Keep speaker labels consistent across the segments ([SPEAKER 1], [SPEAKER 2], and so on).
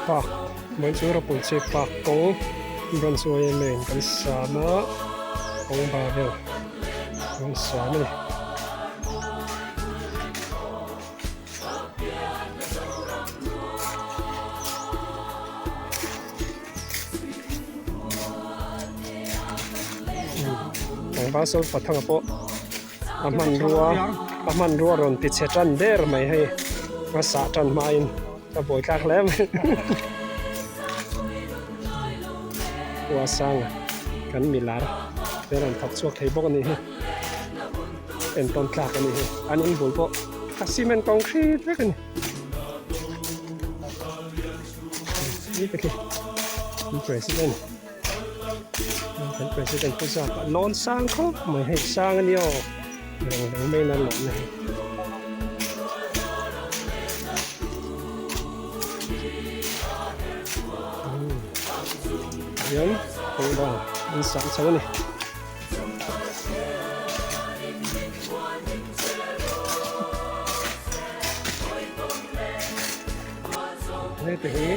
[SPEAKER 1] Park vawiin chu Rawpuichhip Park kawng branch yma in kan sam a kawng bar vel kan sam a ni. Tlangval sawn pathanga pawh a hmanrua a hmanrua rawn ti chhe tan der mai hei a sah tan hmain a buai thlak hle mai khua sanga kan milar te rawn thawk chhuak thei bawk a nih hi entawn tlak a nih hi an in bul pawh a cement concrete vek a ni. President kan president pu zat ah lawn sang khawp mai hei sang a nia aw reng reng mai in a lawn na hi hian kawngba an sang chho a ni. Hete hi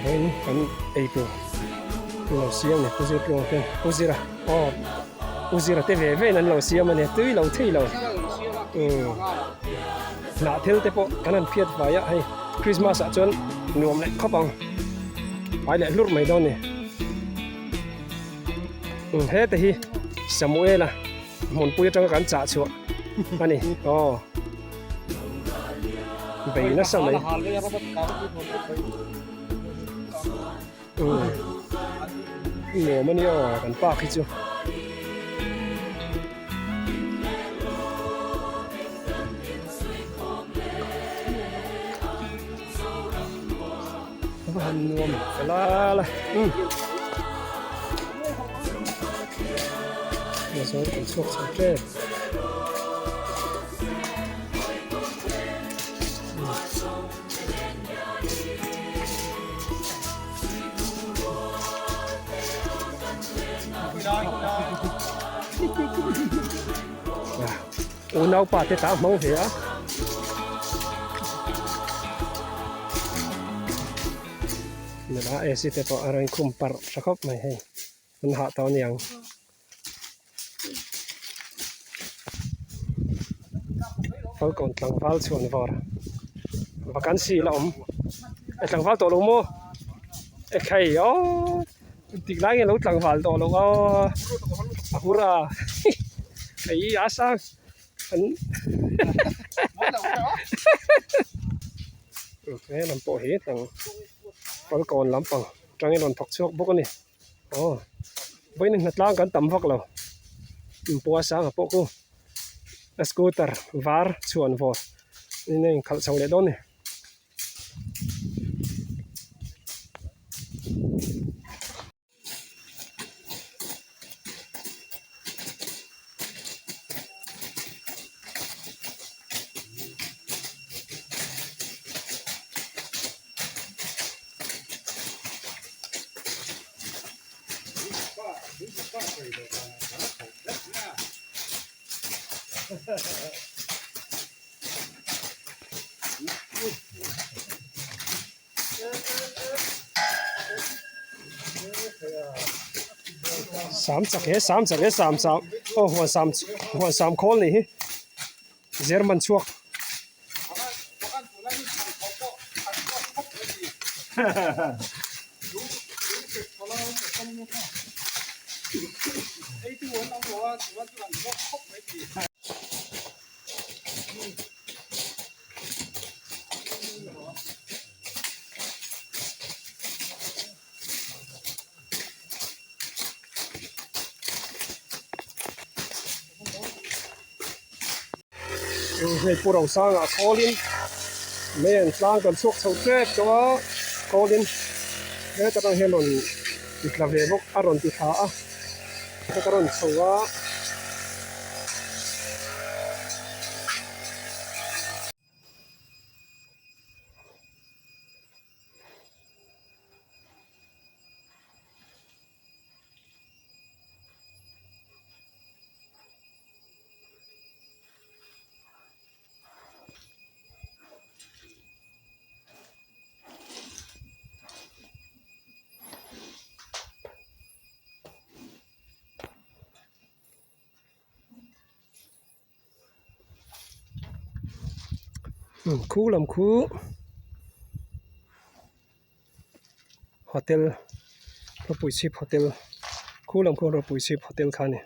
[SPEAKER 1] vawiin kan ei tur lo siam a ni pu zirtluang te pu zira aw pu zira te ve ve in an lo siam a ni tui lo thei lo umm hnah thil te pawh kan han phiat vai a hei krismas ah chuan nuam leh khawp ang pai leh hlur mai dawn a ni umm hete hi Samuela hmunpui atanga kan chah chhuah a ni aw. Bei nasa mai. Nuam a nia aw kan park hi chu. Va han nuam la la. Zawn kan chhuak chho tep. Unau pa te tah hmang ve a. Nula AC te pawh a rawn khum parh tha khawp mai hei. An hah tawh aniang. Falkawn tlangval chhuan vawr vacancy la awm e tlangval tawh lo maw e khai aw tik lai nge lo tlangval tawh lo aw a hur a hei a sang an he lam pawh hi tlang falkawn lampang atangin rawn thawk chhuak bawk a ni. Aw vawiin hnatlang kan tam vak lo pua sanga pawh khu a scooter var chhuan vawr in a inkhalh chho leh dawn a ni. Sam chak he sam chak he sam sam aw huan sam huan sam khawl nih hi German chhuak. Hei pu Rosanga kawlin mei an tlang kan chhuak chho tep tawh a kawlin heta tang hian rawn ti tla ve bawk a rawn ti thla a heta rawn chho a. Khu lam khu hotel rawpui chhip hotel khu lam khu rawpui chhip hotel kha a ni.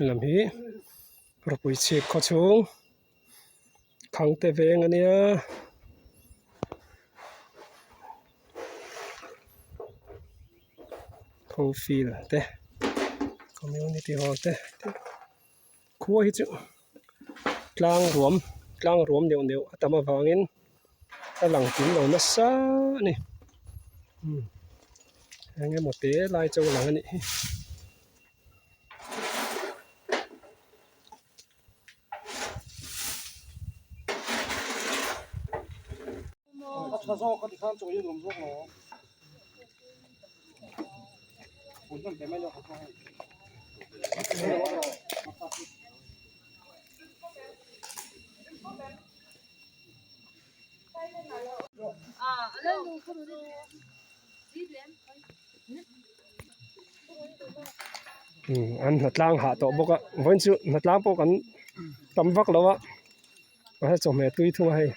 [SPEAKER 1] Lam hi rawpui chhip khaw chhung Thangte veng a nia. Cofield te community hall te khua hi chu tlang ruam tlang ruam neuh neuh a tam avangin a lang kim lo nasa a ni eng emaw te lai chu a lang a nih hi. An hnatlang hah tawh bawk a vawiin chu hnatlang pawh kan tam vak lo a mahse chawhmeh tui thung a hei.